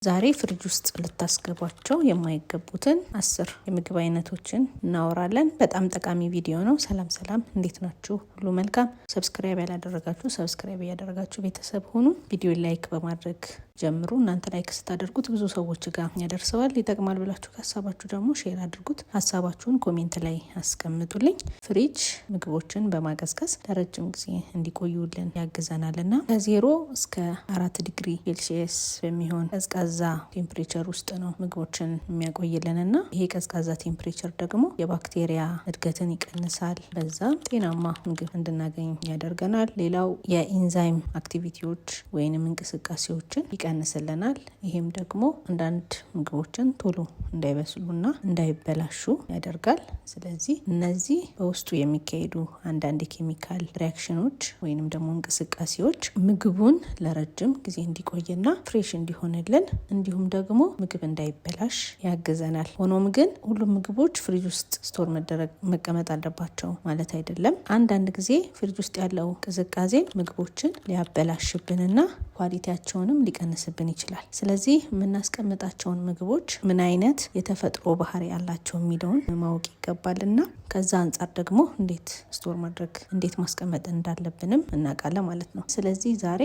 ዛሬ ፍሪጅ ውስጥ ልታስገቧቸው የማይገቡትን 10 የምግብ አይነቶችን እናወራለን። በጣም ጠቃሚ ቪዲዮ ነው። ሰላም ሰላም፣ እንዴት ናችሁ? ሁሉ መልካም። Subscribe ያላደረጋችሁ subscribe እያደረጋችሁ ቤተሰብ ሁኑ። ቪዲዮ like በማድረግ ጀምሩ። እናንተ like ስታደርጉት ብዙ ሰዎች ጋር ያደርሰዋል። ይጠቅማል ብላችሁ ካሰባችሁ ደግሞ share አድርጉት። ሀሳባችሁን comment ላይ አስቀምጡልኝ። ፍሪጅ ምግቦችን በማቀዝቀዝ ለረጅም ጊዜ እንዲቆዩልን ያግዘናል እና ከ0 እስከ 4 ዲግሪ ሴልሲየስ በሚሆን ቀዝቃዛ temperature ውስጥ ነው ምግቦችን የሚያቆይልን እና ይሄ ቀዝቃዛ temperature ደግሞ የባክቴሪያ እድገትን ይቀንሳል። በዛም ጤናማ ምግብ እንድናገኝ ያደርገናል። ሌላው የ enzyme activity ዎች ወይንም እንቅስቃሴዎችን ይቀንስልናል። ይሄም ደግሞ አንዳንድ ምግቦችን ቶሎ እንዳይበስሉና እንዳይበላሹ ያደርጋል። ስለዚህ እነዚህ በውስጡ የሚካሄዱ አንዳንድ የ chemical reaction ኖች ወይንም ደግሞ እንቅስቃሴዎች ምግቡን ለረጅም ጊዜ እንዲቆይና fresh እንዲሆንልን እንዲሁም ደግሞ ምግብ እንዳይበላሽ ያግዘናል። ሆኖም ግን ሁሉም ምግቦች ፍሪጅ ውስጥ store መደረግ መቀመጥ አለባቸው ማለት አይደለም። አንዳንድ ጊዜ ፍሪጅ ውስጥ ያለው ቅዝቃዜ ምግቦችን ሊያበላሽብንና quality ያቸውንም ሊቀንስብን ይችላል። ስለዚህ የምናስቀምጣቸውን ምግቦች ምን አይነት የተፈጥሮ ባህሪ ያላቸው የሚለውን ማወቅ ይገባልና ከዛ አንጻር ደግሞ እንዴት store ማድረግ፣ እንዴት ማስቀመጥ እንዳለብንም እናውቃለን ማለት ነው። ስለዚህ ዛሬ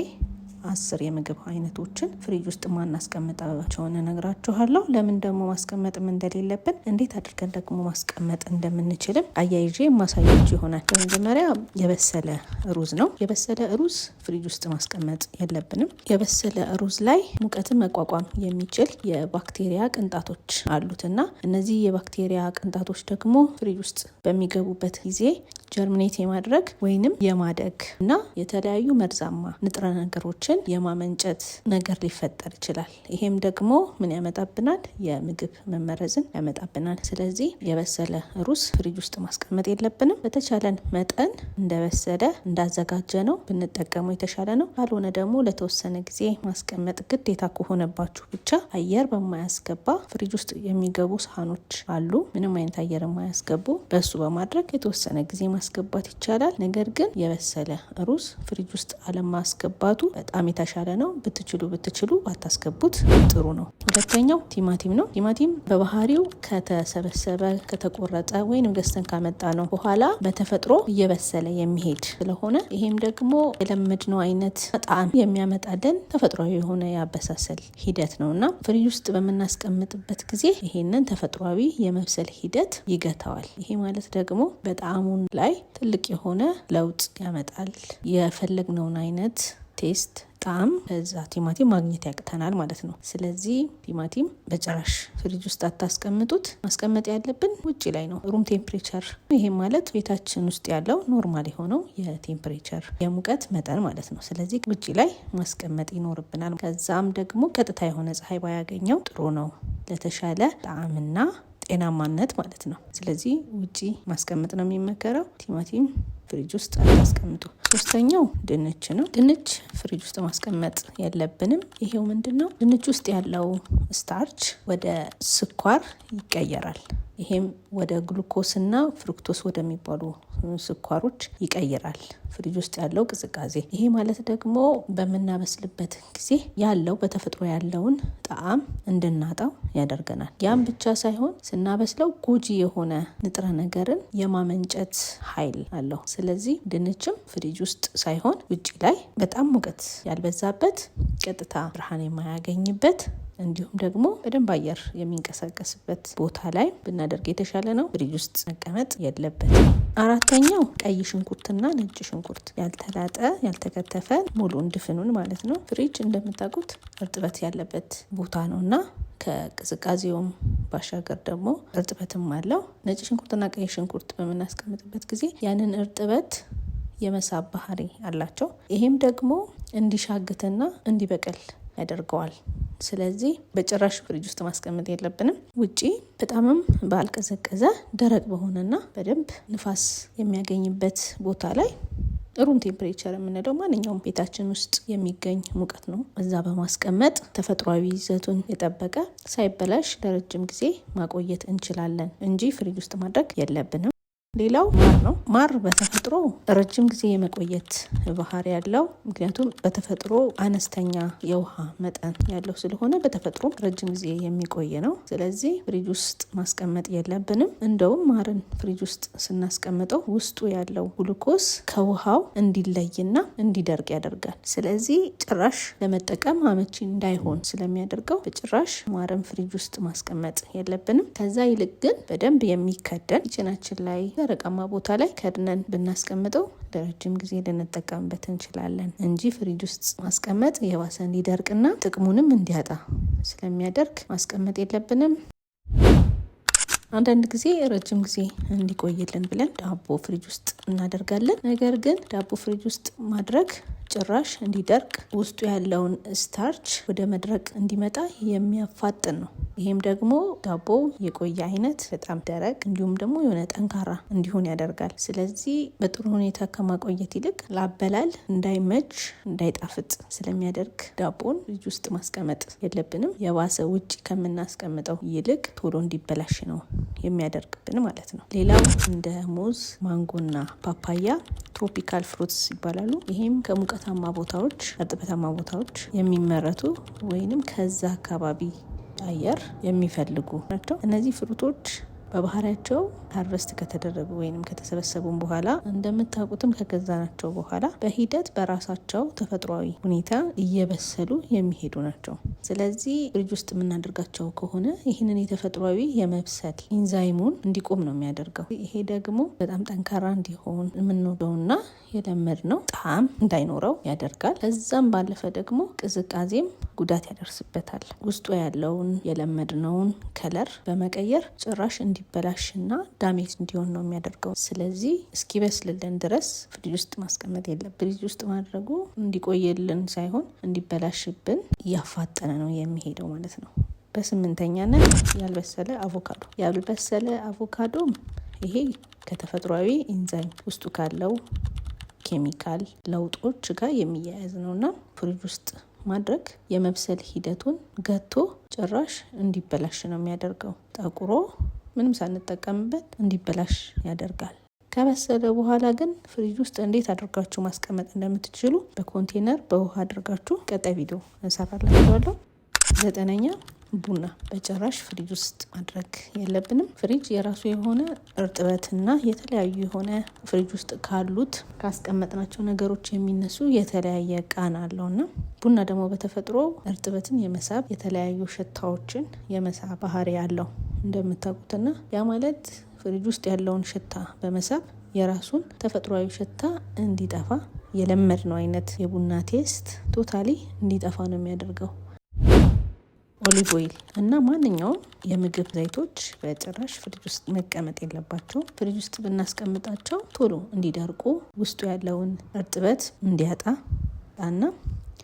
10 የምግብ አይነቶችን ፍሪጅ ውስጥ ማናስቀምጣቸውን እነግራችኋለሁ። ለምን ደግሞ ማስቀመጥም እንደሌለብን፣ እንዴት አድርገን ደግሞ ማስቀመጥ እንደምንችልም አያይዤ የማሳያችሁ ይሆናል። በመጀመሪያ የበሰለ ሩዝ ነው። የበሰለ ሩዝ ፍሪጅ ውስጥ ማስቀመጥ የለብንም። የበሰለ ሩዝ ላይ ሙቀትን መቋቋም የሚችል የባክቴሪያ ቅንጣቶች አሉት እና እነዚህ የባክቴሪያ ቅንጣቶች ደግሞ ፍሪጅ ውስጥ በሚገቡበት ጊዜ germinate የማድረግ ወይንም የማደግ እና የተለያዩ መርዛማ ንጥረ ነገሮችን የማመንጨት ነገር ሊፈጠር ይችላል። ይሄም ደግሞ ምን ያመጣብናል? የምግብ መመረዝን ያመጣብናል። ስለዚህ የበሰለ ሩዝ ፍሪጅ ውስጥ ማስቀመጥ የለብንም። በተቻለን መጠን እንደበሰለ እንዳዘጋጀነው ብንጠቀመው የተሻለ ነው። ካልሆነ ደግሞ ለተወሰነ ጊዜ ማስቀመጥ ግዴታ ከሆነባችሁ ብቻ አየር በማያስገባ ፍሪጅ ውስጥ የሚገቡ ሳህኖች አሉ፣ ምንም አይነት አየር የማያስገቡ፣ በሱ በማድረግ የተወሰነ ጊዜ ማስገባት ይቻላል። ነገር ግን የበሰለ ሩዝ ፍሪጅ ውስጥ አለማስገባቱ በጣም የተሻለ ነው። ብትችሉ ብትችሉ ባታስገቡት ጥሩ ነው። ሁለተኛው ቲማቲም ነው። ቲማቲም በባህሪው ከተሰበሰበ፣ ከተቆረጠ ወይንም ገዝተን ካመጣነው በኋላ በተፈጥሮ እየበሰለ የሚሄድ ስለሆነ ይሄም ደግሞ የለመድነው አይነት ጣዕም የሚያመጣልን ተፈጥሯዊ የሆነ የአበሳሰል ሂደት ነው እና ፍሪጅ ውስጥ በምናስቀምጥበት ጊዜ ይሄንን ተፈጥሯዊ የመብሰል ሂደት ይገታዋል። ይሄ ማለት ደግሞ በጣዕሙ ላይ ትልቅ የሆነ ለውጥ ያመጣል። የፈለግነውን አይነት taste፣ ጣዕም ከዛ ቲማቲም ማግኘት ያቅተናል ማለት ነው። ስለዚህ ቲማቲም በጭራሽ ፍሪጅ ውስጥ አታስቀምጡት። ማስቀመጥ ያለብን ውጭ ላይ ነው፣ room temperature። ይሄም ማለት ቤታችን ውስጥ ያለው normal የሆነው የ temperature፣ የሙቀት መጠን ማለት ነው። ስለዚህ ውጭ ላይ ማስቀመጥ ይኖርብናል። ከዛም ደግሞ ቀጥታ የሆነ ፀሐይ ባያገኘው ጥሩ ነው፣ ለተሻለ ጣዕምና ጤናማነት ማለት ነው። ስለዚህ ውጪ ማስቀመጥ ነው የሚመከረው። ቲማቲም ፍሪጅ ውስጥ አታስቀምጡ። ሶስተኛው ድንች ነው። ድንች ፍሪጅ ውስጥ ማስቀመጥ የለብንም። ይሄው ምንድን ነው? ድንች ውስጥ ያለው starch ወደ ስኳር ይቀየራል። ይሄም ወደ ግሉኮስና fructose ወደሚባሉ ስኳሮች ይቀይራል ፍሪጅ ውስጥ ያለው ቅዝቃዜ። ይሄ ማለት ደግሞ በምናበስልበት ጊዜ ያለው በተፈጥሮ ያለውን ጣዕም እንድናጣው ያደርገናል። ያም ብቻ ሳይሆን ስናበስለው ጎጂ የሆነ ንጥረ ነገርን የማመንጨት ኃይል አለው። ስለዚህ ድንችም ፍሪጅ ውስጥ ሳይሆን ውጭ ላይ፣ በጣም ሙቀት ያልበዛበት፣ ቀጥታ ብርሃን የማያገኝበት እንዲሁም ደግሞ በደንብ አየር የሚንቀሳቀስበት ቦታ ላይ ብናደርግ የተሻለ ነው። ፍሪጅ ውስጥ መቀመጥ የለበትም። አራተኛው ቀይ ሽንኩርትና ነጭ ሽንኩርት፣ ያልተላጠ፣ ያልተከተፈ፣ ሙሉን ድፍኑን ማለት ነው። ፍሪጅ እንደምታውቁት እርጥበት ያለበት ቦታ ነው እና ከቅዝቃዜውም ባሻገር ደግሞ እርጥበትም አለው። ነጭ ሽንኩርትና ቀይ ሽንኩርት በምናስቀምጥበት ጊዜ ያንን እርጥበት የመሳብ ባህሪ አላቸው። ይሄም ደግሞ እንዲሻግትና እንዲበቅል ያደርገዋል። ስለዚህ በጭራሽ ፍሪጅ ውስጥ ማስቀመጥ የለብንም። ውጪ በጣምም ባልቀዘቀዘ፣ ደረቅ በሆነና በደንብ ንፋስ የሚያገኝበት ቦታ ላይ፣ room temperature የምንለው ማንኛውም ቤታችን ውስጥ የሚገኝ ሙቀት ነው። እዛ በማስቀመጥ ተፈጥሯዊ ይዘቱን የጠበቀ፣ ሳይበላሽ ለረጅም ጊዜ ማቆየት እንችላለን እንጂ ፍሪጅ ውስጥ ማድረግ የለብንም። ሌላው ማር ነው። ማር በተፈጥሮ ረጅም ጊዜ የመቆየት ባህሪ ያለው፣ ምክንያቱም በተፈጥሮ አነስተኛ የውሃ መጠን ያለው ስለሆነ በተፈጥሮ ረጅም ጊዜ የሚቆይ ነው። ስለዚህ ፍሪጅ ውስጥ ማስቀመጥ የለብንም። እንደውም ማርን ፍሪጅ ውስጥ ስናስቀምጠው ውስጡ ያለው ግሉኮስ ከውሃው እንዲለይና እንዲደርቅ ያደርጋል። ስለዚህ ጭራሽ ለመጠቀም አመቺ እንዳይሆን ስለሚያደርገው በጭራሽ ማርን ፍሪጅ ውስጥ ማስቀመጥ የለብንም። ከዛ ይልቅ ግን በደንብ የሚከደን kitchen ኣችን ላይ ደረቃማ ቦታ ላይ ከድነን ብናስቀምጠው ለረጅም ጊዜ ልንጠቀምበት እንችላለን እንጂ ፍሪጅ ውስጥ ማስቀመጥ የባሰ እንዲደርቅና ጥቅሙንም እንዲያጣ ስለሚያደርግ ማስቀመጥ የለብንም። አንዳንድ ጊዜ ረጅም ጊዜ እንዲቆይልን ብለን ዳቦ ፍሪጅ ውስጥ እናደርጋለን። ነገር ግን ዳቦ ፍሪጅ ውስጥ ማድረግ ጭራሽ እንዲደርቅ፣ ውስጡ ያለውን starch ወደ መድረቅ እንዲመጣ የሚያፋጥን ነው። ይሄም ደግሞ ዳቦ የቆየ አይነት በጣም ደረቅ እንዲሁም ደግሞ የሆነ ጠንካራ እንዲሆን ያደርጋል። ስለዚህ በጥሩ ሁኔታ ከማቆየት ይልቅ ለአበላል እንዳይመች፣ እንዳይጣፍጥ ስለሚያደርግ ዳቦን ፍሪጅ ውስጥ ማስቀመጥ የለብንም። የባሰ ውጭ ከምናስቀምጠው ይልቅ ቶሎ እንዲበላሽ ነው የሚያደርግብን ማለት ነው። ሌላው እንደ ሙዝ፣ ማንጎና ፓፓያ tropical fruits ይባላሉ። ይሄም ከሙቀታማ ቦታዎች፣ እርጥበታማ ቦታዎች የሚመረቱ ወይንም ከዛ አካባቢ አየር የሚፈልጉ ናቸው። እነዚህ fruit ኦች በባህሪያቸው harvest ከተደረጉ ወይም ከተሰበሰቡም በኋላ፣ እንደምታውቁትም ከገዛናቸው በኋላ፣ በሂደት በራሳቸው ተፈጥሯዊ ሁኔታ እየበሰሉ የሚሄዱ ናቸው። ስለዚህ ፍሪጅ ውስጥ የምናደርጋቸው ከሆነ ይህንን የተፈጥሯዊ የመብሰል ኢንዛይሙን እንዲቆም ነው የሚያደርገው። ይሄ ደግሞ በጣም ጠንካራ እንዲሆን፣ የምንወደውና የለመድነው ጣዕም እንዳይኖረው ያደርጋል። ከዛም ባለፈ ደግሞ ቅዝቃዜም ጉዳት ያደርስበታል። ውስጡ ያለውን የለመድነውን color በመቀየር ጭራሽ እንዲበላሽና damage እንዲሆን ነው የሚያደርገው። ስለዚህ እስኪበስልልን ድረስ ፍሪጅ ውስጥ ማስቀመጥ የለም። ፍሪጅ ውስጥ ማድረጉ እንዲቆይልን ሳይሆን እንዲበላሽብን እያፋጠነ ነው የሚሄደው ማለት ነው። በስምንተኛነት ያልበሰለ አቮካዶ። ያልበሰለ አቮካዶ ይሄ ከተፈጥሯዊ ኢንዛይም ውስጡ ካለው ኬሚካል ለውጦች ጋር የሚያያዝ ነው እና ፍሪጅ ውስጥ ማድረግ የመብሰል ሂደቱን ገቶ ጭራሽ እንዲበላሽ ነው የሚያደርገው። ጠቁሮ ምንም ሳንጠቀምበት እንዲበላሽ ያደርጋል። ከበሰለ በኋላ ግን ፍሪጅ ውስጥ እንዴት አድርጋችሁ ማስቀመጥ እንደምትችሉ በኮንቴነር በውሃ አድርጋችሁ ቀጣይ ቪዲዮ እሰራላችኋለሁ። ዘጠነኛ ቡና በጭራሽ ፍሪጅ ውስጥ ማድረግ የለብንም። ፍሪጅ የራሱ የሆነ እርጥበትና የተለያዩ የሆነ ፍሪጅ ውስጥ ካሉት ካስቀመጥናቸው ነገሮች የሚነሱ የተለያየ ቃና አለውና ቡና ደግሞ በተፈጥሮ እርጥበትን የመሳብ፣ የተለያዩ ሽታዎችን የመሳብ ባህሪ አለው እንደምታውቁትና ያ ማለት ፍሪጅ ውስጥ ያለውን ሽታ በመሳብ የራሱን ተፈጥሯዊ ሽታ እንዲጠፋ፣ የለመድነው አይነት የቡና taste totally እንዲጠፋ ነው የሚያደርገው። Olive oil እና ማንኛውም የምግብ ዘይቶች በጭራሽ ፍሪጅ ውስጥ መቀመጥ የለባቸውም። ፍሪጅ ውስጥ ብናስቀምጣቸው ቶሎ እንዲደርቁ፣ ውስጡ ያለውን እርጥበት እንዲያጣ እና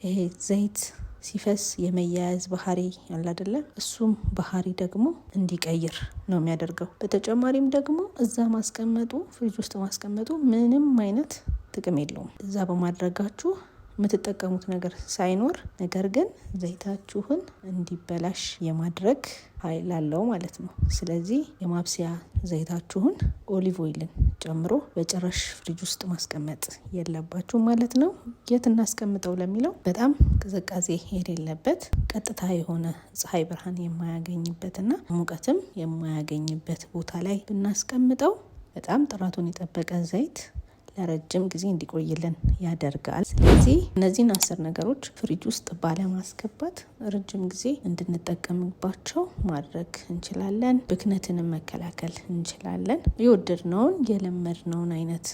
ይሄ ዘይት ሲፈስ የመያያዝ ባህሪ ያለ አይደለ፣ እሱም ባህሪ ደግሞ እንዲቀይር ነው የሚያደርገው። በተጨማሪም ደግሞ እዛ ማስቀመጡ፣ ፍሪጅ ውስጥ ማስቀመጡ ምንም አይነት ጥቅም የለውም። እዛ በማድረጋችሁ የምትጠቀሙት ነገር ሳይኖር ነገር ግን ዘይታችሁን እንዲበላሽ የማድረግ ኃይል አለው ማለት ነው። ስለዚህ የማብሰያ ዘይታችሁን olive oil ን ጨምሮ በጭራሽ ፍሪጅ ውስጥ ማስቀመጥ የለባችሁም ማለት ነው። የት እናስቀምጠው ለሚለው በጣም ቅዝቃዜ የሌለበት፣ ቀጥታ የሆነ ፀሐይ ብርሃን የማያገኝበትና ሙቀትም የማያገኝበት ቦታ ላይ ብናስቀምጠው በጣም ጥራቱን የጠበቀ ዘይት ለረጅም ጊዜ እንዲቆይልን ያደርጋል። ስለዚህ እነዚህን 10 ነገሮች ፍሪጅ ውስጥ ባለማስገባት ረጅም ጊዜ እንድንጠቀምባቸው ማድረግ እንችላለን። ብክነትንም መከላከል እንችላለን። የወደድነውን የለመድነውን አይነት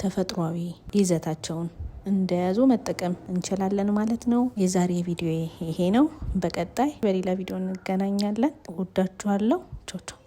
ተፈጥሯዊ ይዘታቸውን እንደያዙ መጠቀም እንችላለን ማለት ነው። የዛሬ ቪዲዮ ይሄ ነው። በቀጣይ በሌላ ቪዲዮ እንገናኛለን። እወዳችኋለሁ። ቻው ቻው።